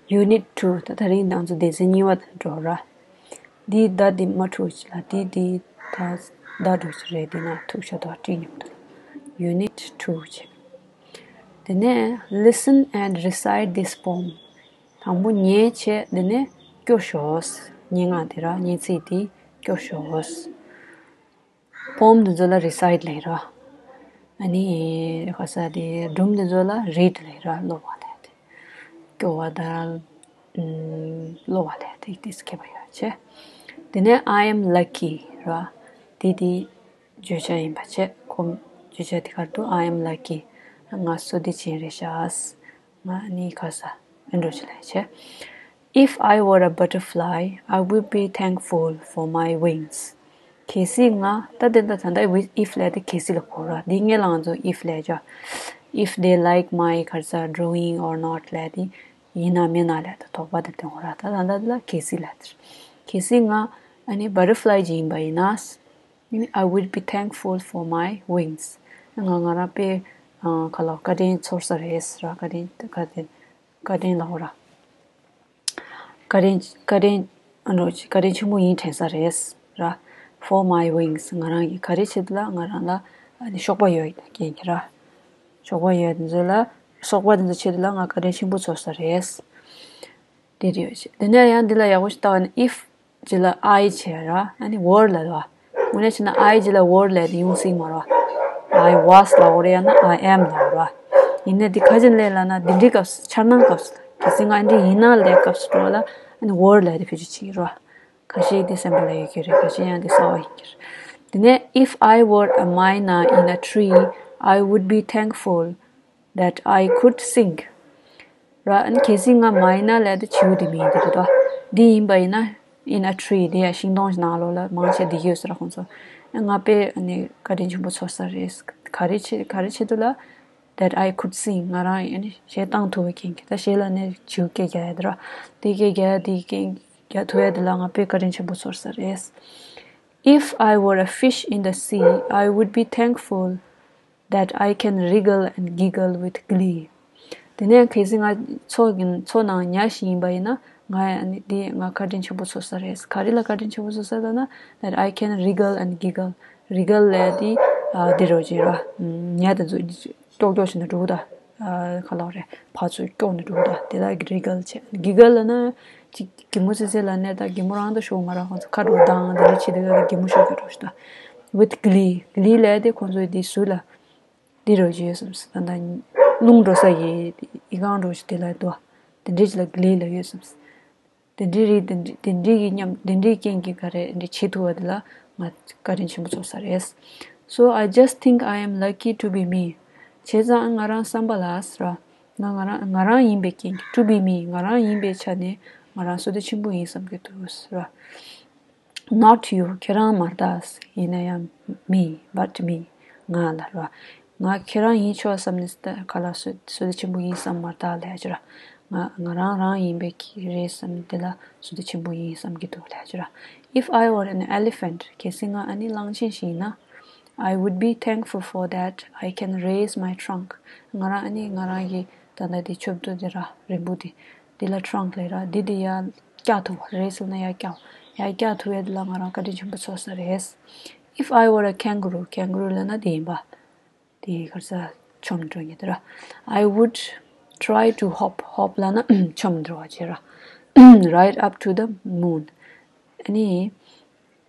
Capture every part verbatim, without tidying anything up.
You need to. ད་ད་རིང་ང་ཚོ་སྡེ་ཚན་གཉིས་པ་འགྲོ་ར། འདི་ད་འདི་མ་འཁྲུག་ཅིག་ལ། འདི་འདི་ད་ད་འགྲོ་ཅིག་རེད། འདི་ན་འཁྲུག་ཤ་དོ་བྲིས་མཉམ་དུ། You need to ཅིག་དེ་ནས་listen and recite this poem. དང་པོ་ཉན་བྱས། དེ་ནས་སྐྱོར་ཤོག་སྙན་ངག་དེ་ར། སྙན་ཚིག་དེ་སྐྱོར་ཤོག Poem འདི་ཚོ་ལ་recite ལབ་ར། ཨ་ནི་ཁ་ས་དེ་སྒྲུང་འདི་ཚོ་ལ་read ལབ་ར། ཀློག་པ་ལབ་དེ། སྐྱོར་བ་དང་ཀློག་པ་ལབ་དེ་དེ་ཁྱད་པར་ཡོད་བྱས། དེ་ནས་I am lucky ར། དེ་དེ་བརྗོད་བྱ་ཡིན་པ་བྱས། ཁོ་བརྗོད་བྱ་དེ་ག་རེ་འདུག I am lucky. ང་བསོད་བདེ་ཅན་རེད་ཤག་ང་ནི་ཁ་ས་ཨེ་འགྲོ་ཅི་ལས་ཆེ། If I were a butterfly, I would be thankful for my wings. གལ་སྲིད་ང་ད་དེ་ད་ད་ད་if ལས་དེ་གལ་སྲིད་ལ་གོ་ར། འདི་སྔོན་ལ་ང་ཚོ་if ལས་ཅོ། If they like my ཁ་ས་drawing or not ལས་དེ་ཡིན་ན་མིན་ན་ལས་ད་དོགས་པ་དེ་དེ་གོ་ར། ད་ད་ད་ལ་གལ་སྲིད་ལས་དེ། གལ་སྲིད་ང་ཨ་ནི་butterfly ཅིག་ཡིན་པ་ཡིན་ན། I would be thankful for my wings. ང་ང་རང་དཔེ་ཁ་ལོ་བཀའ་དྲིན་ཚོར་ས་རེད་ར། བཀའ་དྲིན་བཀའ་དྲིན་བཀའ་དྲིན་ལབ་ར། བཀའ་དྲིན་བཀའ་དྲིན་ཨ་འགྲོ་བཀའ་དྲིན་ཆེན་པོ་ཡིན་དྲན་ས་རེད་ར། For my wings. ང་རང་གི་ག་རེ་ཆེད་དུ་ལ་ང་རང་ལ་གཤོག་པ་ཡོད་རྐྱེན་གྱིས་ར། གཤོག་པ་ཡོད་དེ་ཚོ་ལ་གཤོག་པ་དེ་ཚོ་ཆེད་དུ་ལ་ང་བཀའ་དྲིན་ཆེན་པོ་ཚོར་ས་རེད། དེ་རེད་ཡོད་ཆེ། དེ་ནས་ཡང་འདི་ལ་ཡག་པོ་ཞིག་ལྟ་བ་ནི་if རྗེས་ལ་I བྱས་ར། ཨ་ནི་were ལབ་ར། དངོས་གནས་བྱས་ན་I རྗེས་ལ་were ལབ་དེ་ཡོང་སྲིད་མ་ར། I was ལབ་དགོས་རེད། ཡང་ན་I am ལབ་ར། ཡིན་ནའི་འདི་ཁ་ཅིག་ལས་ལབ་ན་འདི་འདྲའི་སྐབས་སུ་འཆར་སྣང་སྐབས་སུ་གལ་སྲིད་ང་འདི་ཡིན་ན་ལས་སྐབས་སུ་འགྲོ་ལ་ཨ་ནི་were ལབ་དེ་བེད་སྤྱོད་བྱེད་ཀྱི་ར། ཁ་ཤས་དེ་སེམས་པ་ལ་ཡོད་ཀྱི་རེད། ཁ་ཤས་ཡང་དེ་གསལ་བོ་ཡིན་གྱི་རེད། དེ་ནས་if I were a myna in a tree, I would be thankful that I could sing. ར། ཨ་ནི་གལ་སྲིད་ང་myna ལབ་དེ་བྱིའུ་དེ་མིང་དེ་རེད་དོ། འདི་ཡིན་པ་ཡིན་ན་in a tree དེ་ཡང་ཤིང་སྡོང་ཞིག་ནང་ལོགས་ལ་མང་ཆེ་འདི་ཡོད་ཟེར་ར་ཁོང་ཚོ། ང་དཔེ་ཨ་ནི་བཀའ་དྲིན་ཆེན་པོ་ཚོར་ས་རེད། ག་རེ་བྱེད་ག་རེ་བྱེད་དུ་ལ། That I could sing. ང་རང་ཨ་ནི་གཞས་བཏང་ཐུབ་པའི་རྐྱེན་གྱིས། ད་གཞས་ལ་ནི་བྱིའུ་སྐད་རྒྱག་ཡ་དེ་ར། དེ་སྐད་རྒྱག་ཡ་དེ་སྐད་རྒྱག་ཐུབ་ཡ་དེ་ལ་ང་དཔེ་བཀའ་དྲིན་ཆེན་པོ་ཚོར་ས་རེད། If I were a fish in the sea, I would be thankful that I can wriggle and giggle with glee. དེ་ནས་གལ་སྲིད་ང་མཚོ་གི་མཚོ་ནང་ཉ་ཞིག་ཡིན་པ་ཡིན་ན་ང་ཨ་ནི་དེ་ང་བཀའ་དྲིན་ཆེན་པོ་ཚོར་ས་རེད། ག་རེ་ལ་བཀའ་དྲིན་ཆེན་པོ་ཚོར་ས་ལབ་ན། That I can wriggle and giggle. Wriggle ལབ་དེ་ཨ་དེ་རོ་ཅི་ར། ཉ་དེ་ཚོ་ཀྱོག་ཀྱོག་བྱས་ནས་འགྲོ་གི་ད། ཨ་ག་ལབ་རེད། ཕར་ཚུར་ཀྱོག་ནས་འགྲོ་གི་ད། དེ་ལ་wriggle བྱས། giggle ལབ་ན་ཅིག་གད་མོ་ཙི་ཙི་ལབ་ནས་ད་གད་མོ་རང་ད་ཤོར་མ་ར། ཁོང་ཚོ་ཁ་འགྲོ་དང་དེ་འདྲ་བྱེད་དུས་གད་མོ་ཤོར་གྱི་འགྲོ་ཞིག་ད། With glee. Glee ལབ་དེ་ཁོང་ཚོའི་དེ་ཟུར་ལ་འདི་རོ་ཅི་ཡོད་བསམ་སོང་། ད་ད་རླུང་འགྲོ་ས་ཡི་ཡི་གང་འགྲོ་ཞིག་དེ་ལ་དོ། དེ་འདྲ་ཅིག་ལ་glee ལབ་ཡོད་བསམ་སོང་། དེ་འདྲའི་རིགས་དེ་འདྲའི་དེ་འདྲའི་གི་མཉམ་དེ་འདྲའི་རྐྱེན་གྱིས་ག་རེ་འདྲ་བྱེད་ཐུབ་པ་དེ་ལ་ང་བཀའ་དྲིན་ཆེན་པོ་ཚོར་ས་རེད། So I just think I am lucky to be me. བྱས་ཙང་ང་རང་བསམ་པ་ལ་ཟེར་བ། ང་ང་རང་ང་རང་ཡིན་པའི་རྐྱེན་གྱིས། To be me. ང་རང་ཡིན་པའི་ཆ་ནས་ང་རང་བསོད་བདེ་ཆེན་པོ་ཡིན་བསམ་གྱི་འདུག་ཟེར་བ། Not you. ཁྱེད་རང་མ་རེད་ད། ཡིན་ན་ཡང་me, but me. ང་ལ་ར། ང་ཁྱེད་རང་ཡིན་ཆོག་བསམ་ནས་ད་ག་ལ་བསོད་བསོད་བདེ་ཆེན་པོ་ཡིན་བསམ་མ་རེད་ད་ལབ་ཡ་ཅིག་ར། ང་ང་རང་རང་ཡིན་པའི་ཀྱི་རེད་བསམ་ནས་དེ་ལ་བསོད་བདེ་ཆེན་པོ་ཡིན་བསམ་གྱི་འདུག་ལབ་ཡ་ཅིག་ར། If I were an elephant. གལ་སྲིད་ང་ཨ་ནི་གླང་ཆེན་ཞིག་ཡིན་ན། I would be thankful for that I can raise my trunk. ང་རང་ཨ་ནི་ང་རང་གི་ད་ལྟ་དེ་མཆུ་ཏོ་དེ་ར་རིང་པོ་དེ། དེ་ལ་trunk ལབ་ར། འདི་དེ་ཡར་བཀྱག་ཐུབ་པ། raise ལབ་ན་ཡར་བཀྱག་ཡར་བཀྱག་ཐུབ་ཡ་དེ་ལ་ང་རང་བཀའ་དྲིན་ཆེན་པོ་ཚོར་ས་རེད། If I were a kangaroo. Kangaroo ལབ་ན་དེ་ཡིན་པ། དེ་ག་རེ་ཟ་མཆོང་འགྲོ་ཡ་དེ་ར། I would try to hop. Hop ལབ་ན་མཆོང་འགྲོ་བ་བྱེད་ར། Right up to the moon. ཨ་ནི།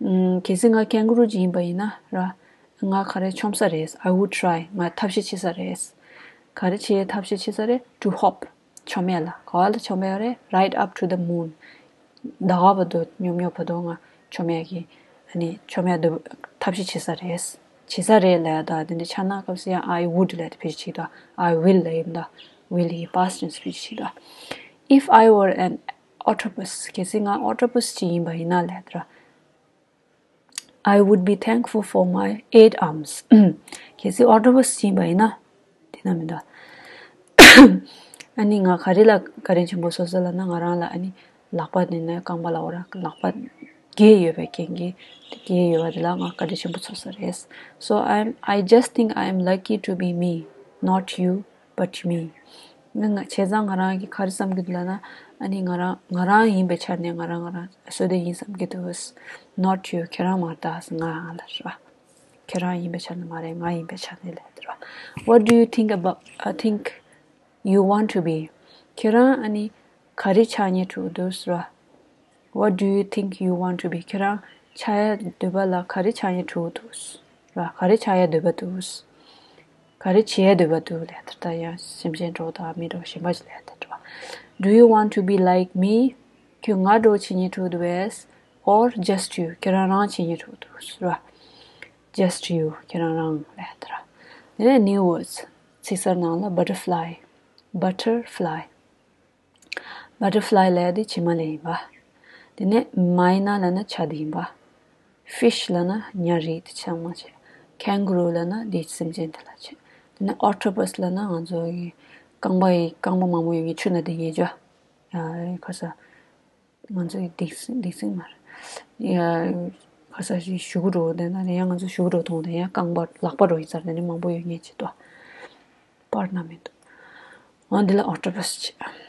ཨམ། གལ་སྲིད་ང་kangaroo ཅིག་ཡིན་པ་ཡིན་ན་ར། ང་ག་རེ་མཆོང་ས་རེད། I would try. ང་ཐབས་ཤེས་བྱེད་ས་རེད། ག་རེ་བྱེད་ཐབས་ཤེས་བྱེད་ས་རེད། To hop. མཆོང་ཡ་ལ། ག་བ་ལ་མཆོང་ཡ་རེད། Right up to the moon. ཟླ་བ་བར་དུ་ཉོབ་ཉོབ་བར་དུ་ང་མཆོང་ཡ་གི། ཨ་ནི་མཆོང་ཡ་དུ་ཐབས་ཤེས་བྱེད་ས་རེད། བྱེད་ས་རེད་ལབ་ཡ་ད་དེ་འདྲ་འཆར་སྣང་སྐབས་སུ་ཡང་I would ལབ་ཡ་དེ་བེད་སྤྱོད་བྱེད་དོ། I will ལབ་ཡིན་ད། Will ཡི་past tense བེད་སྤྱོད་བྱེད་དོ། If I were an octopus. གལ་སྲིད་ང་octopus ཅིག་ཡིན་པ་ཡིན་ན་ལབ་ཡ་དེ་ར། I would be thankful for my eight arms. གལ་སྲིད་octopus ཅིག་ཡིན་པ་ཡིན་ན། དེ་ན་མི་འདུག་ཨ་ནི་ང་ག་རེ་ལ་བཀའ་དྲིན་ཆེན་པོ་ཚོར་ས་ལབ་ན། ང་རང་ལ་ཨ་ནི་ལག་པ་ནི་ན་རྐང་པ་ལ་འོ་ར་ལག་པ་བརྒྱད་ཡོད་པའི་རྐྱེན་གྱིས། བརྒྱད་ཡོད་པ་དེ་ལ་ང་བཀའ་དྲིན་ཆེན་པོ་ཚོར་ས་རེད། So I'm, I just think I am lucky to be me, not you, but me. ང་ང་བྱས་ཙང་ང་རང་གིས་ག་རེ་བསམ་གྱི་འདུག་ལབ་ན། ཨ་ནི་ང་རང་ང་རང་ཡིན་པའི་ཆ་ནས་ང་རང་ང་རང་བསོད་བདེ་ཡིན་བསམ་གྱི་འདུག Not you. ཁྱེད་རང་མ་རེད་ད། ང་ལ་རེད་བ། ཁྱེད་རང་ཡིན་པའི་ཆ་ནས་མ་རེད། ང་ཡིན་པའི་ཆ་ནས་ལབ་དེ་རེད་བ། What do you think about, uh, think you want to be? ཁྱེད་རང་ཨ་ནི་ག་རེ་ཆགས་སྙིང་བྲོ་འདུག་ཟེར་བ། What do you think you want to be? ཁྱེད་རང་ཆགས་ཡ་འདོད་པ་ལ་ག་རེ་ཆགས་སྙིང་བྲོ་འདུག་ཟེར་བ། ག་རེ་ཆགས་ཡ་འདོད་པ་འདུག་ག་རེ་བྱེད་ཡ་འདོད་པ་འདུག་ལབ་དེ་ད་ཡང་སེམས་ཅན་གྲོགས་དང་མི་གྲོགས་གཞན་པ་ཞིག་ལབ་དེ་རེད་བ། Do you want to be like me? ཁྱོད་ང་འདྲ་བོ་བྱེད་སྙིང་བྲོ་འདུག་གས། Or just you. ཁྱེད་རང་རང་བྱེད་སྙིང་བྲོ་འདུག་ཟེར་བ། Just you. ཁྱེད་རང་རང་ལབ་དེ་ར། དེ་ནས་new words. ཚིག་གསར་ནང་ལ་butterfly. Butterfly. Butterfly ལབ་ཡ་དེ་བྱེ་མ་ལབ་ཡིན་པ། དེ་ནས་myna ལབ་ན་བྱ་དེ་ཡིན་པ། Fish ལབ་ན་ཉ་རིགས་དེ་ཚང་མ་བྱེད། Kangaroo ལབ་ན་དེ་སེམས་ཅན་དེ་ལ་བྱེད། དེ་ནས་octopus ལབ་ན་ང་ཚོ་གི་རྐང་པ་ཡི་རྐང་པ་མང་པོ་ཡོད་མཁན་ཆུ་ནང་བསྡད་མཁན་ཅོ། ཡ་ཁ་ས། ང་ཚོ་ཡི་སྡིག་སྲིན་སྡིག་སྲིན་མ་རེད། ཡ་ཁ་ས་ཞིག་གཞུ་གུ་འགྲོ་དེ་ན་ཡང་ང་ཚོ་གཞུ་གུ་འགྲོ་མཐོང་དེ་ཡང་རྐང་པ་ལག་པ་འགྲོ་ཡིན་ཚར་དེ་ནས་མང་པོ་ཡོད་མཁན་ཅིག་ཏོ། པར་ན་མི་འདུག་འོ་འདི་ལ་octopus བྱེད།